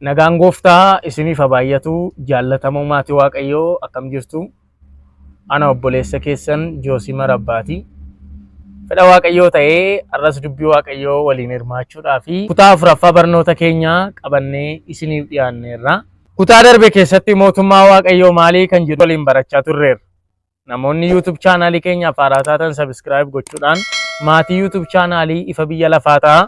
Nagaan gooftaa isiniif haa baay'atu jaallatamoo maatii Waaqayyoo akkam jirtu? Ana obboleessa keessan Joosii Marabbaati. Fedha Waaqayyoo ta'ee har'as dubbii Waaqayyoo waliin hirmaachuudhaa fi kutaa afuraffaa barnoota keenyaa qabannee isiniif dhiyaanneerra. Kutaa darbe keessatti mootummaa Waaqayyoo maalii kan jedhu waliin barachaa turreerra. Namoonni YouTube chaanaalii keenyaaf haaraa taatan subscribe gochuudhaan maatii YouTube chaanaalii ifa biyya lafaa ta'a.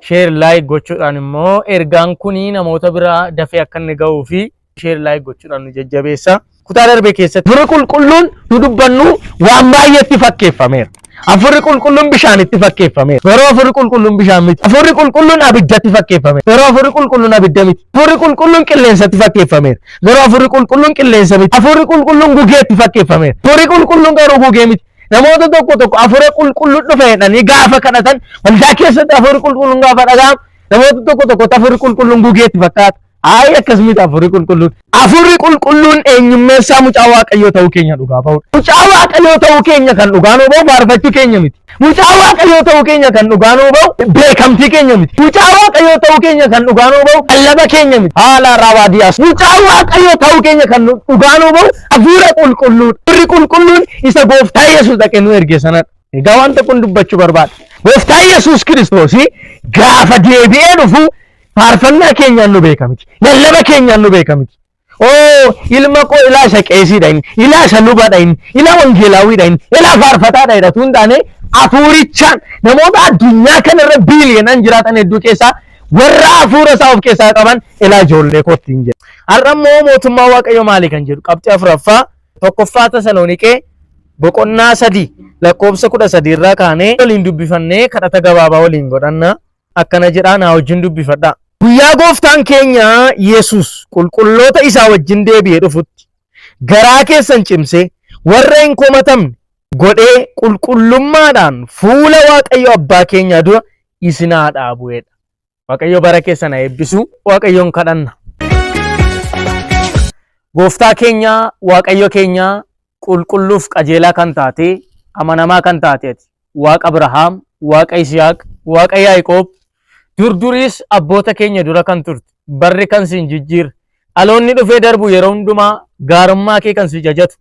Share like gochuudhaan immoo ergaan kuni namoota biraa dafee akka inni ga'uu fi share like gochuudhaan nu jajjabeessa. Kutaa darbe keessatti Hafuurri qulqulluun nu dubbannu waan baay'eetti fakkeeffameera. Hafuurri qulqulluun bishaanitti fakkeeffameera. Garuu hafuurri qulqulluun bishaan miti. Hafuurri qulqulluun abiddatti fakkeeffameera. Garuu hafuurri qulqulluun abidda miti. Hafuurri qulqulluun qilleensatti fakkeeffameera. Garuu hafuurri qulqulluun qilleensa miti. Hafuurri qulqulluun gugeetti fakkeeffameera. Hafuurri qulqulluun garuu gugee miti. Namoota tokko tokko hafuura qulqulluu dhufe jedhanii gaafa kadhatan waldaa keessatti hafuurri qulqulluun gaafa dhaga'amu namoota tokko tokkotti hafuurri qulqulluun gugeetti fakkaata. Ayi akkas miti hafuurri qulqulluun. Hafuurri qulqulluun eenyummeessaa mucaa Waaqayyoo ta'uu keenya dhugaa ba'udha. Mucaa Waaqayyoo ta'uu keenya kan dhugaa nuu ba'u faarfachuu keenya miti. Mucaa Waaqayyoo ta'uu keenya kan dhugaa nuu ba'u beekamtii keenya miti. Mucaa Waaqayyoo ta'uu keenya kan dhugaa nuu ba'u lallaba keenya miti. Haala raabaadiyaas. Mucaa Waaqayyoo ta'uu keenya kan dhugaa nuu ba'u hafuura qulqulluudha. Hafuurri qulqulluun isa gooftaa Yesuus dhaqee nu erge sanadha. Egaa wanta kun dubbachuu barbaada. Gooftaa Yesuus Kiristoos gaafa deebi'ee dhufu faarfannaa keenyaan nu beeka miti. Lallaba keenyaan nu beeka miti. Oo ilma koo ilaa isa qeesiidha inni, ilaa isa lubadha inni, ilaa wangeelaawiidha inni, ilaa faarfataadha jedhatu hin taane hafuurichaan namoota addunyaa kanarra biiliyoonaan jiraatan hedduu keessaa warra hafuura isaa of keessaa qaban ilaa ijoollee kootti hin jedhu. Har'a immoo mootummaa Waaqayyoo maali kan jedhu qabxii afuraffaa tokkoffaa Tasaloniqee boqonnaa 3 lakkoofsa 13 irraa kaanee waliin dubbifannee kadhata gabaabaa waliin godhanna. Akkana jedhaa naa wajjin dubbifadhaa. Guyyaa gooftaan keenya Yesuus qulqulloota isaa wajjin deebi'ee dhufutti garaa keessan cimsee warra hin komatamne godhee qulqullummaadhaan fuula Waaqayyo abbaa keenyaa dura isin haa dhaabu jedha. Waaqayyo bara keessan haa eebbisu. Waaqayyoon kadhanna. Gooftaa keenya Waaqayyo keenya qulqulluuf qajeelaa kan taate amanamaa kan taate ati Waaqa Abrahaam, Waaqa Yisihaaq, Waaqa Yaaqoob dur duriis abboota keenya dura kan turte barri kan siin jijjiirre dhaloonni dhufee darbu yeroo hundumaa gaarummaa kee kan si jajatu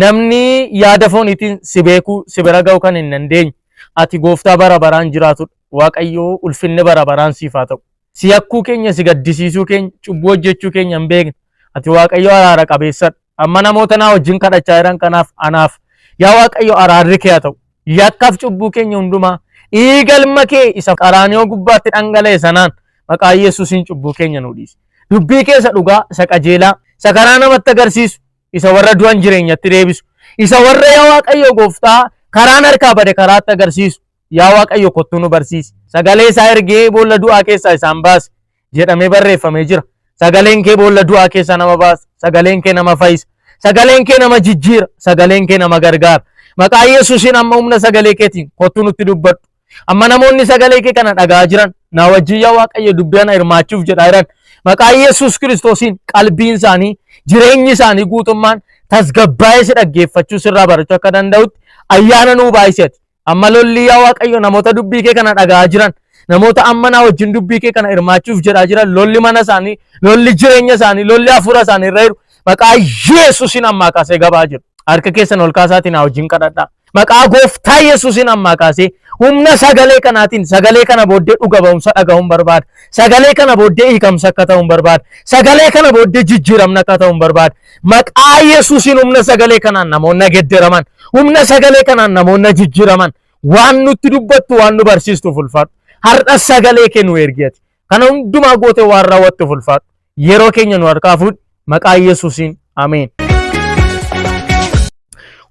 namni yaada fooniitiin si beekuu si bira ga'uu kan hin dandeenye ati gooftaa bara baraan jiraatudha. Waaqayyoo ulfinni bara baraan siif haa ta'u. Si yakkuu keenya si gaddisiisuu keenya cubbuu hojjechuu keenya hin beekne ati Waaqayyo araara qabeessadha. Amma namoota naa wajjin kadhachaa jiran kanaaf anaaf yaa Waaqayyo araarri kee haa ta'u. Yakkaaf cubbuu keenya hundumaa dhiiga ilma kee isa qaraaniyoo gubbaatti dhangala'e sanaan maqaa Yesuusiin cubbuu keenya nuu dhiisi. Dubbii kee isa dhugaa isa qajeelaa isa karaa namatti agarsiisu isa warra du'an jireenyatti deebisu isa warra yaa Waaqayyo gooftaa karaan harkaa bade karaatti agarsiisu yaa Waaqayyo kottuu nu barsiisi. Sagalee isaa ergee boolla du'aa keessaa isaan baase jedhamee barreeffamee jira. Sagaleen kee boolla du'aa keessaa nama baasa. Sagaleen kee nama fayyisa. Sagaleen kee nama jijjiira. Sagaleen kee nama gargaara. Maqaa Yesuusiin amma humna sagalee keetiin kottuu nutti dubbadhu. Amma namoonni sagalee kee kana dhaga'aa jiran na wajjin yaa Waaqayyo dubbii ana hirmaachuuf jedhaa jiran maqaa Yesuus Kiristoosiin qalbiin isaanii jireenyi isaanii guutummaan tasgabbaa'ee si dhaggeeffachuu sirraa barachuu akka danda'utti ayyaana nuu baay'isi ati. Amma lolli yaa Waaqayyo namoota dubbii kee kana dhaga'aa jiran, namoota amma naa wajjin dubbii kee kana hirmaachuuf jedhaa jiran, lolli mana isaanii, lolli jireenya isaanii, lolli hafuura isaanii irra jiru maqaa Yesuusiin ammaa kaasee gabaa jiru. Harka keessan ol kaasaatiin naa wajjin kadhadhaa. Maqaa gooftaa Yesuusiin ammaa kaasee humna sagalee kanaatiin sagalee kana booddee dhuga ba'umsa dhaga'uun barbaada. Sagalee kana booddee hiikamsa akka ta'uun barbaada. Sagalee kana booddee jijjiiramna akka ta'uun barbaada. Maqaa Yesuusiin humna sagalee kanaan namoonni gedderaman, humna sagalee kanaan namoonni jijjiiraman, waan nutti dubbattu waan nu barsiistuuf ulfaadhu. Har'a sagalee kee nu ergi ati. Kana hundumaa gootee waan raawwattuuf ulfaadhu. Yeroo keenya nu harkaa fuudhi. Maqaa Yesuusiin ameen.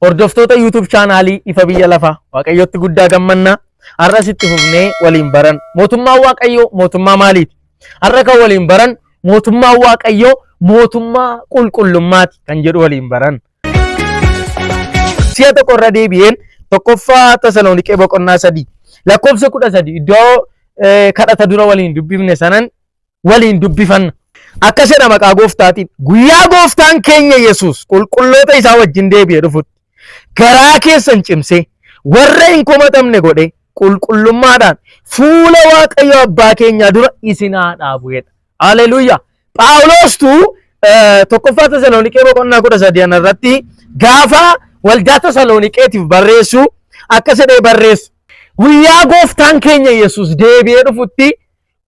Hordoftoota YouTube chaanaalii Ifa Biyya Lafaa Waaqayyotti guddaa gammannaa. Har'as itti fufnee waliin baran. Mootummaan Waaqayyoo mootummaa maaliiti? Har'a kan waliin baran mootummaan Waaqayyoo mootummaa qulqullummaati kan jedhu waliin baran. Si'a tokko irra deebi'een tokkoffaa Tasaloniqee boqonnaa 3 lakkoofsa 13 iddoo kadhata dura waliin dubbifne sanan waliin dubbifanna. Akkas jedha maqaa gooftaatiin guyyaa gooftaan keenya Yesuus qulqulloota isaa wajjin deebi'ee dhufutti garaa keessan cimsee warra hin komatamne godhee qulqullummaadhaan fuula Waaqayyo abbaa keenyaa dura isin haa dhaabu jedha. Haleluuyaa. Phaawulostu tokkoffaa Tasaloniqee boqonnaa 13 irratti gaafa waldaa Tasaloniqeetiif barreessu akkas jedhee barreessa. Guyyaa gooftaan keenya Yesuus deebi'ee dhufutti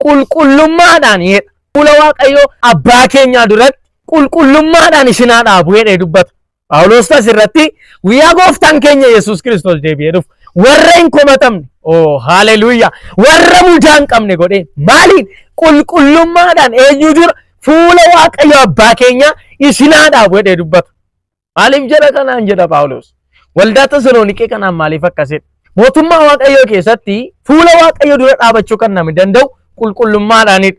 qulqullummaadhaan jedha. Fuula Waaqayyoo abbaa keenyaa duratti qulqullummaadhaan isin haa dhaabu jedhee dubbata. Phaawulos asirratti guyyaa gooftaan keenya Yesuus Kiristoos deebi'ee dhufu warra hin komatamne, oh haleluuyaa, warra mudaa hin qabne godhee maaliin qulqullummaadhaan eenyu dura fuula Waaqayyo abbaa keenya isin haa dhaabu jedhee dubbata. Maaliif jedha kanaan jedha Phaawulos? Waldaa Tasaloniqee kanaan maaliif akkas jedha? Mootummaa Waaqayyoo keessatti fuula Waaqayyoo dura dhaabachuu kan namni danda'u qulqullummaadhaanidha.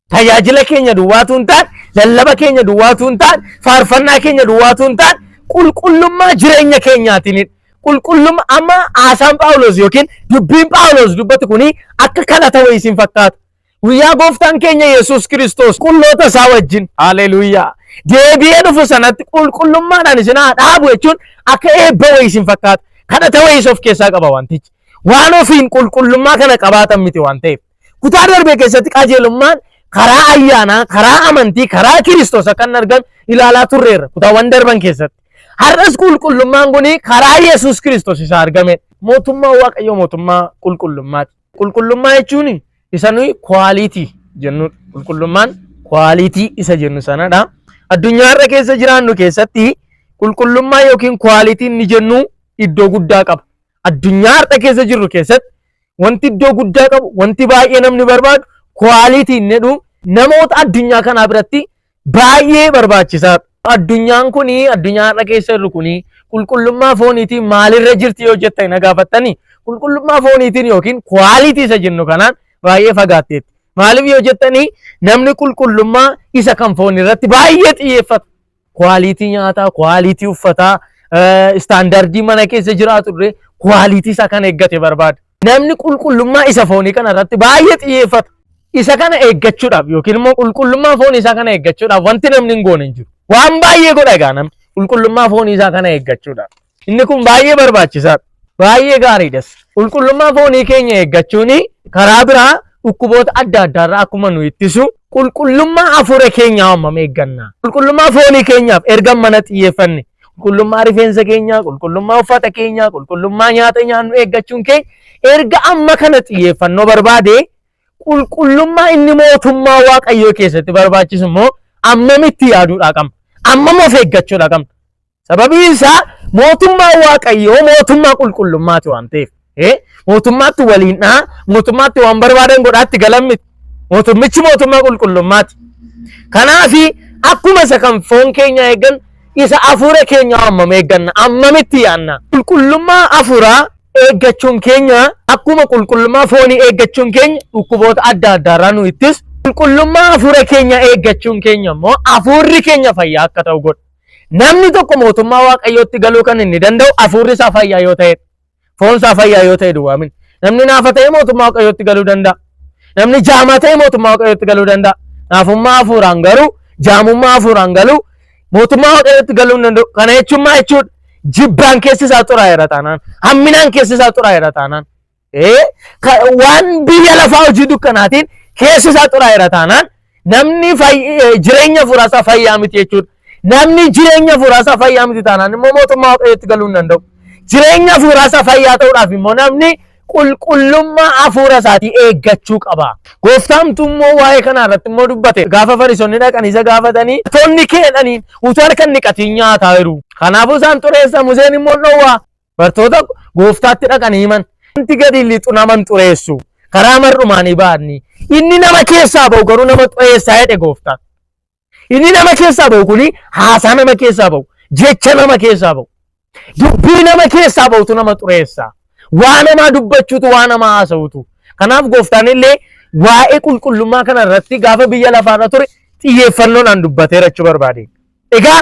Tajaajila keenya duwwaatu hin taane, lallaba keenya duwwaatu hin taane, faarfannaa keenya duwwaatu hin taane, qulqullummaa jireenya keenyaatiinidha. Qulqullummaa amma haasaan Phaawulos yookiin dubbiin Phaawulos dubbatu kuni akka kadhata wayii isin fakkaata. Guyyaa gooftaan keenya Yesuus Kiristoos qulqulloota isaa wajjin, haleluuyaa, deebi'ee dhufu sanatti qulqullummaadhaan isin haa dhaabu jechuun akka eebba wayii isin fakkaata. Kadhata wayiis of keessaa qaba wantichi. Waan ofiin qulqullummaa kana qabaatan miti waan ta'eef. Kutaa darbe keessatti qajeelummaan karaa ayyaanaa, karaa amantii, karaa Kiristoos akka inni argame ilaalaa turreerra kutaawwan darban keessatti. Har'as qulqullummaan kun karaa Yesuus Kiristoos isa argame. Mootummaa Waaqayyoo mootummaa qulqullummaati. Qulqullummaa jechuun isa nuyi quality jennudha. Qulqullummaan quality isa jennu sanadha. Addunyaa har'a keessa jiraannu keessatti qulqullummaa yookiin quality inni jennu iddoo guddaa qaba. Addunyaa har'a keessa jirru keessatti wanti iddoo guddaa qabu, wanti baay'ee namni barbaadu, quality inni jedhu namoota addunyaa kanaa biratti baay'ee barbaachisaadha. Addunyaan kuni, addunyaa har'a keessa jirru kuni qulqullummaa fooniitiin maalirra jirti yoo jettan na gaafattanii, qulqullummaa fooniitiin yookiin quality isa jennu kanaan baay'ee fagaatteetti. Maaliif yoo jettanii, namni qulqullummaa isa kan foon irratti baay'ee xiyyeeffata. Quality nyaataa, quality uffataa, standard mana keessa jiraatu illee quality isaa kan eeggate barbaada. Namni qulqullummaa isa foonii kana irratti baay'ee xiyyeeffata. Isa kana eeggachuudhaaf yookiin immoo qulqullummaa foonii isaa kana eeggachuudhaaf wanti namni hin goone hin jiru. Waan baay'ee godha egaa namni qulqullummaa foonii isaa kana eeggachuudhaaf. Inni kun baay'ee barbaachisaadha. Baay'ee gaariidhas. Qulqullummaa foonii keenya eeggachuun karaa biraa dhukkuboota adda addaarraa akkuma nu ittisu, qulqullummaa hafuura keenyaa hammam eegganna? Qulqullummaa foonii keenyaaf erga mana xiyyeeffanne, qulqullummaa rifeensa keenyaa, qulqullummaa uffata keenyaa, qulqullummaa nyaata nyaannu eeggachuun keenya erga amma kana xiyyeeffannoo barbaade, qulqullummaa inni mootummaa Waaqayyoo keessatti barbaachisu immoo ammamitti yaaduudhaa qabna? Ammam of eeggachuudhaa qabna? Sababiin isaa mootummaa Waaqayyoo mootummaa qulqullummaati waan ta'eef. Mootummaatti waliin dhaha, mootummaatti waan barbaadan godhaatti galan miti. Mootummichi mootummaa qulqullummaati. Kanaafi akkuma isa kan foon keenya eeggan, isa hafuura keenya hammam eegganna? Ammamitti yaadna? Qulqullummaa hafuuraa eeggachuun keenya akkuma qulqullummaa foonii eeggachuun keenya dhukkuboota adda addaarraa nu ittis, qulqullummaa hafuura keenya eeggachuun keenya immoo hafuurri keenya fayyaa akka ta'u godha. Namni tokko mootummaa Waaqayyootti galuu kan inni danda'u hafuurri isaa fayyaa yoo ta'e, foon isaa fayyaa yoo ta'e duwwaa miti. Namni naafa ta'e mootummaa Waaqayyootti galuu danda'a. Namni jaamaa ta'e mootummaa Waaqayyootti galuu danda'a. Naafummaa hafuuraan garuu, jaamummaa hafuuraan galuu mootummaa Waaqayyootti galuu hin danda'u. Kana jechuun maal jechuudha? Jibbaan keessi isaa xuraa'eera taanaan, hamminaan keessi isaa xuraa'eera taanaan, waan biyya lafaa hojii dukkanaatiin keessi isaa xuraa'eera taanaan, namni jireenya hafuuraa isaa fayyaa miti jechuudha. Namni jireenya hafuuraa isaa fayyaa miti taanaan immoo mootummaa Waaqayyootti galuu hin danda'u. Jireenya hafuuraa isaa fayyaa ta'uudhaaf immoo namni qulqullummaa hafuura isaatii eeggachuu qaba. Gooftaamtu immoo waa'ee kanaa irratti immoo dubbate. Gaafa Fariisonni dhaqanii isa gaafatanii, tonni keedhanii utuu harka hin dhiqatiin nyaataa jiru. Kanaafuu isaan xureessa, Museen immoo dhowwaa. Bartoota gooftaatti dhaqanii himan. Wanti gadi lixu nama hin xureessu. Karaa mar'umaanii ba'anii. Inni nama keessaa ba'u garuu nama xureessaa jedhe gooftaan. Inni nama keessaa ba'u kuni haasaa nama keessaa ba'u, jecha nama keessaa ba'u, dubbii nama keessaa ba'utu nama xureessa. Waa namaa dubbachuutu, waa namaa haasa'utu. Kanaaf gooftaan illee waa'ee qulqullummaa kana irratti gaafa biyya lafaarra ture xiyyeeffannoodhaan dubbateera jechuu barbaade. Egaa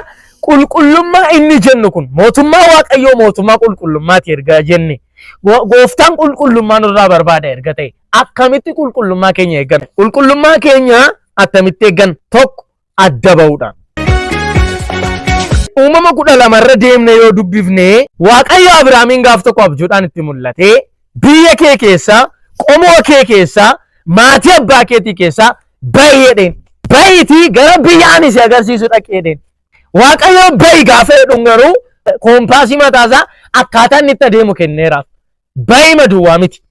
qulqullummaa inni jennu kun mootummaa Waaqayyoo mootummaa qulqullummaati erga jenne, gooftaan qulqullummaa nurraa barbaada erga ta'e, akkamitti qulqullummaa keenya eegganna? Qulqullummaa keenya attamitti eegganna? Tokko, adda ba'uudhaan. Uumama 12 irra deemne yoo dubbifne, Waaqayyo Abiraamiin gaaf tokko abjuudhaan itti mul'atee, biyya kee keessaa, qomoo kee keessaa, maatii abbaa keetii keessaa Ba'i jedheen. Ba'iitii gara biyya ani si agarsiisu dhaqi jedheen. Waaqayyo ba'i gaafa jedhu garuu koompaasii mataasaa akkaataa inni itti adeemu kenneeraaf. Ba'i maduwwaa miti.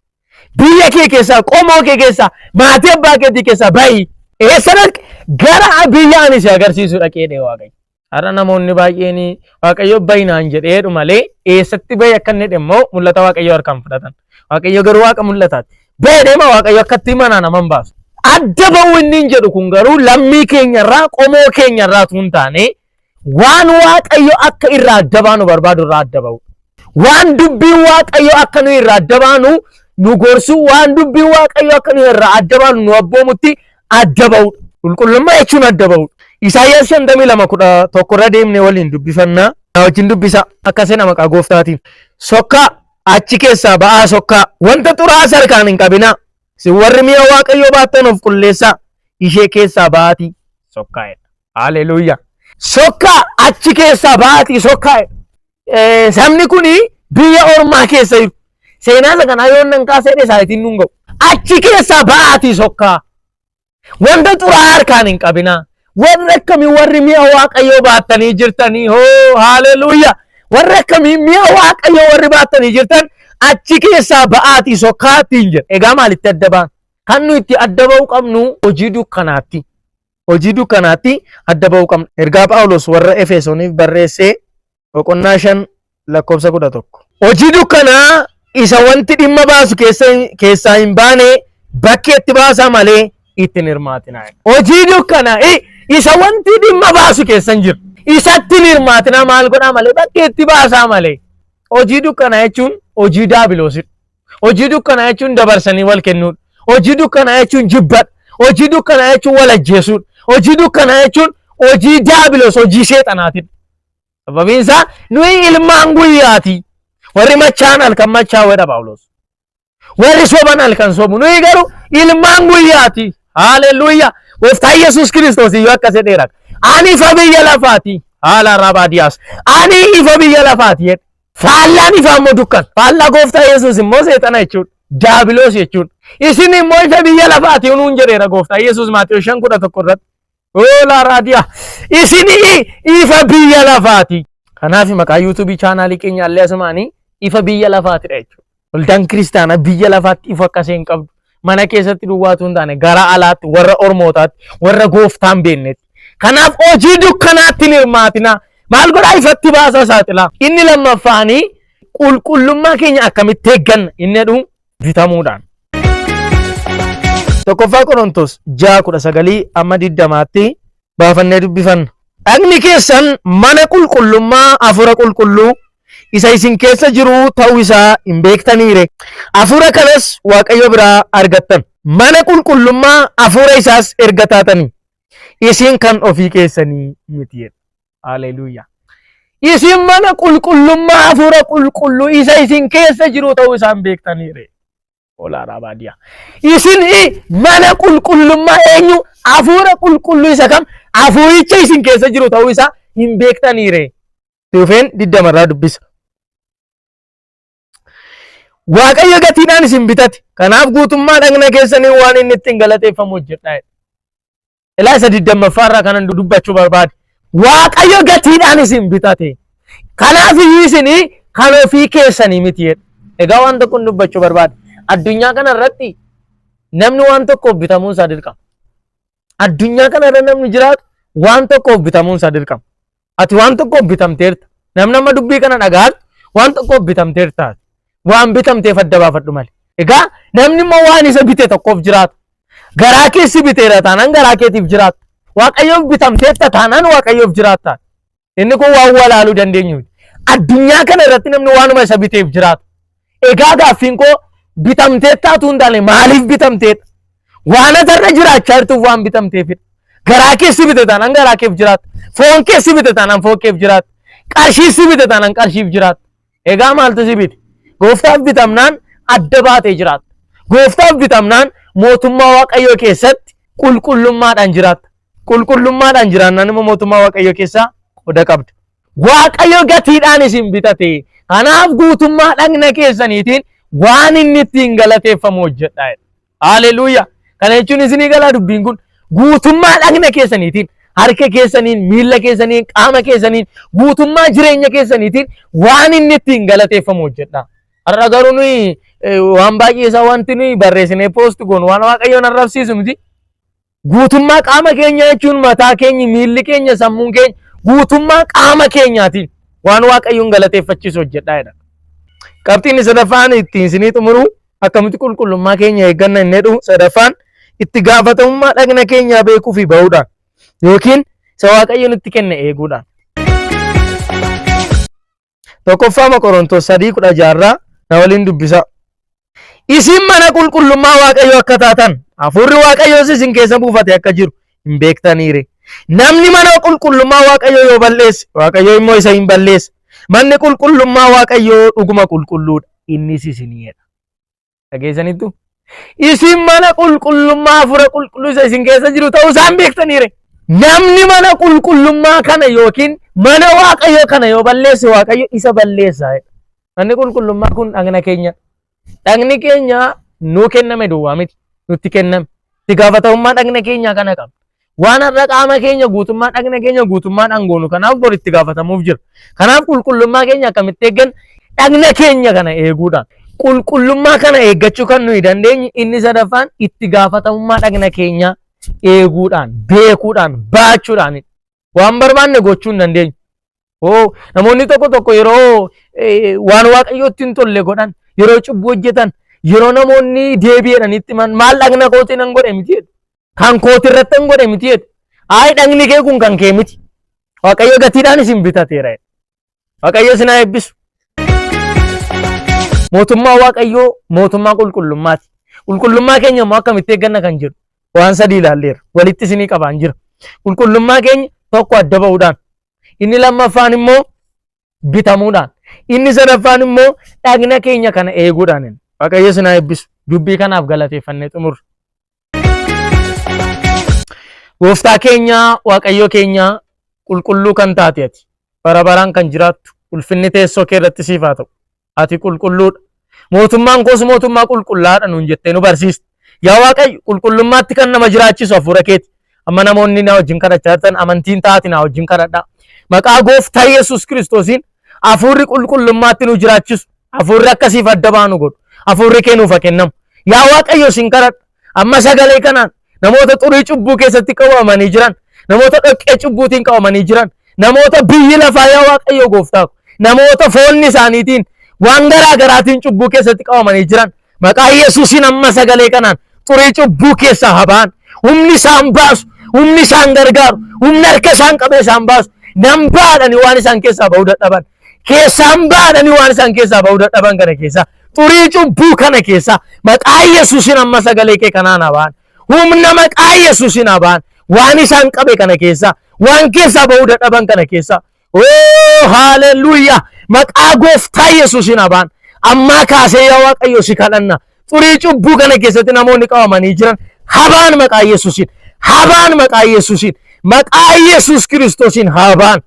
Biyya kee keessaa, qomoo kee keessaa, maatii abbaa keetii keessaa ba'i. Eessa dhaqi? Gara biyya ani si agarsiisu dhaqi jedhee Waaqayyo. Har'a namoonni baay'een Waaqayyo ba'i naan jedhee jedhu malee eessatti ba'i akka inni jedhe immoo mul'ata Waaqayyo harkaan fudhatan. Waaqayyo garuu Waaqa mul'ataati. Ba'i deema Waaqayyo akkatti manaa nama hin baasu. Adda ba'uu inni hin jedhu kun garuu lammii keenyarraa qomoo keenyarraa utuu hin taane waan Waaqayyo akka irraa adda baanu barbaadu irraa adda ba'u. Waan dubbiin Waaqayyo akka nu irraa adda baanu nu gorsu, waan dubbiin Waaqayyo akka nu irraa adda baanu nu abboomutti adda ba'udha. Qulqullummaa jechuun adda ba'udha. Isaayyaas 52:11 irra deemnee waliin dubbifannaa. Na wajjin dubbisa akka seena maqaa gooftaatiin. Sokkaa achi keessaa ba'aa sokkaa wanta xuraa'aas harkaan hin qabinaa. Isin warri mi'a Waaqayyoo baattan of qulleessaa ishee keessaa ba'aatii sokkaa jedha. Haleluuyaa. Sokkaa achi keessaa ba'aatii sokkaa jedha. Sabni kun biyya ormaa keessa jiru. Seenaa isa kanaa yoo nan kaasee jedhe saayitiin nun ga'u. Achi keessaa ba'aatii sokkaa. Wanta xuraa'aa harkaan hin qabinaa. Warri akkamii warri mi'a Waaqayyoo baattanii jirtanii hoo haaleluuyaa. Warri akkamii mi'a Waaqayyoo warri baattanii jirtan achi keessaa ba'aatii sokkaa ittiin jedha. Egaa maalitti adda ba'an? Kan nu itti adda ba'uu qabnu hojii dukkanaatti. Hojii dukkanaatti adda ba'uu qabna. Ergaa Phaawulos warra Efesooniif barreessee boqonnaa 5 lakkoofsa 11. Hojii dukkanaa isa wanti dhimma baasu keessaa hin baane bakkeetti baasaa malee itti hin hirmaatinaa. Hojii dukkanaa isa wanti dhimma baasu keessa hin jiru. Isatti hin hirmaatinaa maal godhaa malee bakkeetti baasaa malee. Hojii dukkanaa jechuun hojii daabiloosidha. Hojii dukkanaa jechuun dabarsanii wal kennuudha. Hojii dukkanaa jechuun jibbadha. Hojii dukkanaa jechuun wal ajjeesuudha. Hojii dukkanaa jechuun hojii daabiloos hojii seexanaatidha. Sababiin isaa nuyi ilmaan guyyaati. Warri machaan halkan machaa'uudha Phaawulos. Warri soban halkan sobu. Nuyi garuu ilmaan guyyaati. Haaleluyyaa. Gooftaa Yesuus Kiristoos iyyuu akkas jedheera. Ani ifa biyya lafaati. Haala rabaadiyaas. Ani ifa biyya lafaati jedhe. Faallaan ifaa immoo dukkan. Faallaa gooftaa Yesuus immoo seexana jechuudha. Daabiloos jechuudha. Isin immoo ifa biyya lafaati nuun jedheera gooftaa Yesuus Maatewos 5:11 irratti. Oolaa raadiyaa. Isin ifa biyya lafaati. Kanaaf maqaa yuutuubii chaanaalii keenya illee asumaanii ifa biyya lafaatidha jechuudha. Waldaan kiristaanaa biyya lafaatti ifa akkasii hin qabdu. Mana keessatti duwwaatu hin taane gara alaatti warra ormootaatti warra gooftaan beeknetti. Kanaaf hojii dukkanaatti hin hirmaatinaa. Maal godhaa ifatti baasaa saaxilaa. Inni lammaffaanii qulqullummaa keenya akkamitti eegganna inni jedhu bitamuudhaan. Tokkoffaa Qorontos 6:19 amma 20tti baafannee dubbifanna. Dhagni keessan mana qulqullummaa hafuura qulqulluu isa isin keessa jiru ta'uu isaa hin beektaniire. Hafuura kanas Waaqayyo biraa argattan. Mana qulqullummaa hafuura isaas erga taatanii isin kan ofii keessanii miti jedha. Haleluuyaa. Isin mana qulqullummaa hafuura qulqulluu isa isin keessa jiru ta'uu isaa hin beektaniire. Olaaraa baadiyaa. Isin mana qulqullummaa eenyu hafuura qulqulluu isa kam hafuuricha isin keessa jiru ta'uu isaa hin beektaniire. Dhufeen digdamarraa dubbisa. Waaqayyo gatiidhaan isin bitate. Kanaaf guutummaa dhagna keessanii waan inni ittiin galateeffamu hojjedhaa. Ilaa isa digdammaffaa irraa kanan dubbachuu barbaade. Waaqayyo gatiidhaan isin bitate. Kanaaf iyyuu isin kan ofii keessanii miti jedha. Egaa waan tokko dubbachuu barbaade. Addunyaa kana irratti namni waan tokkoof bitamuun isaa dirqama. Addunyaa kana irra namni jiraatu waan tokkoof bitamuun isaa dirqama. Ati waan tokkoof bitamteerta. Namni amma dubbii kana dhaga'an waan tokkoof bitamteerta. Waan bitamteef adda baafadhu malee. Egaa namni immoo waan isa bite tokkoof jiraata. Garaa kee si biteera taanaan garaa keetiif jiraatta. Waaqayyoof bitamteetta taanaan Waaqayyoof jiraatta. Inni kun waan walaaluu dandeenyu miti. Addunyaa kana irratti namni waanuma isa biteef jiraata. Egaa gaaffiin koo bitamteettaa utuu hin taane maaliif bitamteetta? Waan ati irra jiraachaa jirtuuf waan bitamteefidha. Garaa kee si bite taanaan garaa keef jiraatta. Foon kee si bite taanaan foon keef jiraatta. Qarshii si bite taanaan qarshiif jiraatta. Egaa maaltu si bite? Gooftaaf bitamnaan adda baatee jiraatta. Gooftaaf bitamnaan mootummaa Waaqayyoo keessatti qulqullummaadhaan jiraatta. Qulqullummaadhaan jiraannaan immoo mootummaa Waaqayyoo keessaa qooda qabda. Waaqayyo gatiidhaan isin bitate. Kanaaf guutummaa dhagna keessaniitiin waan inni ittiin galateeffamu hojjedhaa jedha. Haleluuyaa. Kana jechuun isinii galaa dubbiin kun. Guutummaa dhagna keessaniitiin, harka keessaniin, miilla keessaniin, qaama keessaniin, guutummaa jireenya keessaniitiin waan inni ittiin galateeffamu hojjedhaa. Har'a garuu nuyi waan baay'ee isaa wanti nuyi barreessinee poost goonu waan Waaqayyoon arrabsiisu miti. Guutummaa qaama keenya jechuun mataa keenya, miilli keenya, sammuun keenya guutummaa qaama keenyaatiin waan Waaqayyoon galateeffachiisu hojjedhaa jedha. Qabxiin sadaffaan ittiin isinii xumuru akkamitti qulqullummaa keenya eegganna inni jedhu sadaffaan itti gaafatamummaa dhagna keenyaa beekuu fi bahuudhaan yookiin isa Waaqayyo nutti kenne eeguudhaan. Tokkoffaa Qorontos 3:16 irraa na waliin dubbisaa. Isin mana qulqullummaa Waaqayyoo akka taatan hafuurri Waaqayyoos isin keessa buufate akka jiru hin beektaniire. Namni mana qulqullummaa Waaqayyoo yoo balleesse Waaqayyo immoo isa hin balleessa. Manni qulqullummaa Waaqayyoo dhuguma qulqulluudha. Innis isinii jedha. Dhageessanittu? Isin mana qulqullummaa hafuura qulqulluu isa isin keessa jiru ta'uu isaan beektaniire. Namni mana qulqullummaa kana yookiin mana Waaqayyoo kana yoo balleesse Waaqayyo isa balleessa. Manni qulqullummaa kun dhagna keenya. Dhagni keenya nuu kenname duwwaa miti. Nutti kenname. Itti gaafatamummaa dhagna keenyaa kana qabna. Waan har'a qaama keenya guutummaa dhagna keenya guutummaadhaan goonu kanaaf bor itti gaafatamuuf jira. Kanaaf qulqullummaa keenya akkamitti eeggan dhagna keenya kana eeguudhaan. Qulqullummaa kana eeggachuu kan nuyi dandeenyu inni sadaffaan itti gaafatamummaa dhagna keenyaa eeguudhaan, beekuudhaan, baachuudhaan waan barbaanne gochuu hin dandeenyu. Oo, namoonni tokko tokko yeroo waan waaqayyootti hin tolle godhan, yeroo cubbuu hojjetan, yeroo namoonni deebi'edhanitti himan maal dhagna kootiin nan godhe miti jedhu. Kan kooti irratti hin godhe miti jedhu. Ayi dhagni kee kun kan kee miti. Waaqayyo gatiidhaan isin bitateera. Waaqayyo isin haa eebbisu. Mootummaa Waaqayyoo mootummaa qulqullummaati. Qulqullummaa keenya immoo akkamitti eegganna kan jedhu waan sadii ilaalleera. Walitti isinii qabaan jira. Qulqullummaa keenya tokko adda ba'uudhaan. Inni lammaffaan immoo bitamuudhaan. Inni sadaffaan immoo dhagna keenya kana eeguudhaan. Waaqayyo isin haa eebbisu. Dubbii kanaaf galateeffannee xumurra. Gooftaa keenya Waaqayyo keenya qulqulluu kan taate ati bara baraan kan jiraattu ulfinni teessoo kee irratti siif haa ta'u. Ati qulqulluudha. Mootummaan koos mootummaa qulqullaadha nuun jettee nu barsiiste. Yaa Waaqayyo qulqullummaatti kan nama jiraachisu hafuura keeti. Amma namoonni na wajjin kadhachaa jirtan amantiin taati na wajjin kadhadhaa. Maqaa Gooftaa Yesuus Kiristoosiin hafuurri qulqullummaatti nu jiraachisu hafuurri akkasiif adda baanu godhu hafuurri kee nuuf haa kennamu. Yaa Waaqayyo sin kadhadha. Amma sagalee kanaan namoota xurii cubbuu keessatti qabamanii jiran, namoota dhoqqee cubbuutiin qabamanii jiran, namoota biyyi lafaa yaa Waaqayyo gooftaa ko, namoota foonni isaaniitiin waan garaa garaatiin cubbuu keessatti qabamanii jiran, maqaa Yesuusiin amma sagalee kanaan xurii cubbuu keessaa haa ba'an. Humni isaan baasu, humni isaan gargaaru, humni harka isaan qabee isaan baasu, nan baadhanii waan isaan keessaa ba'uu dadhaban. Keessaan baadhanii waan isaan keessaa ba'uu dadhaban kana keessaa xurii cubbuu kana keessaa maqaa Yesuusiin amma sagalee kee kanaan haa ba'an. Humna maqaa Yesuusiin haa ba'an. Waan isaan qabe kana keessaa, waan keessaa ba'uu dadhaban kana keessaa. Oo haaleluyyaa! Maqaa gooftaa Yesuusiin haa ba'an. Ammaa kaasee yaa Waaqayyo si kadhanna. Xurii cubbuu kana keessatti namoonni qabamanii jiran haa ba'an maqaa Yesuusiin. Haa ba'an maqaa Yesuusiin. Maqaa Yesuus Kiristoosiin haa ba'an.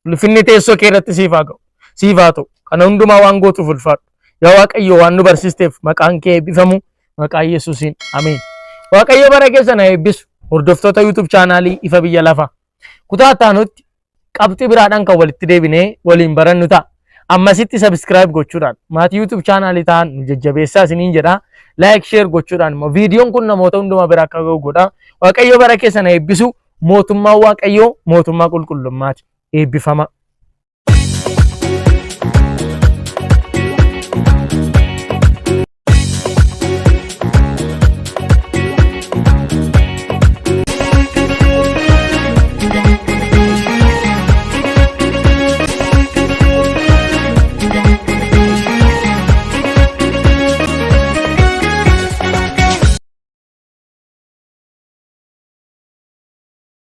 Ulfinni teessoo kee irratti siif haa ga'u. Siif haa ta'u. Kana hundumaa waan gootuuf ulfaadhu. Yaa Waaqayyo waan nu barsiisteef maqaan kee eebbifamu maqaa Yesuusiin. Ameen. Waaqayyo bara keessan haa eebbisu. Hordoftoota YouTube chaanaalii Ifa Biyya Lafaa. Kutaa itti aanutti qabxii biraadhaan kan walitti deebinee waliin barannu ta'a. Ammasitti subscribe gochuudhaan maatii YouTube chaanaalii ta'an nu jajjabeessaa isiniin jedha. Like share gochuudhaan immoo viidiyoon kun namoota hundumaa bira akka ga'u godha. Waaqayyo bara keessan haa eebbisu. Mootummaan Waaqayyoo mootummaa qulqullummaati. Eebbifamaa.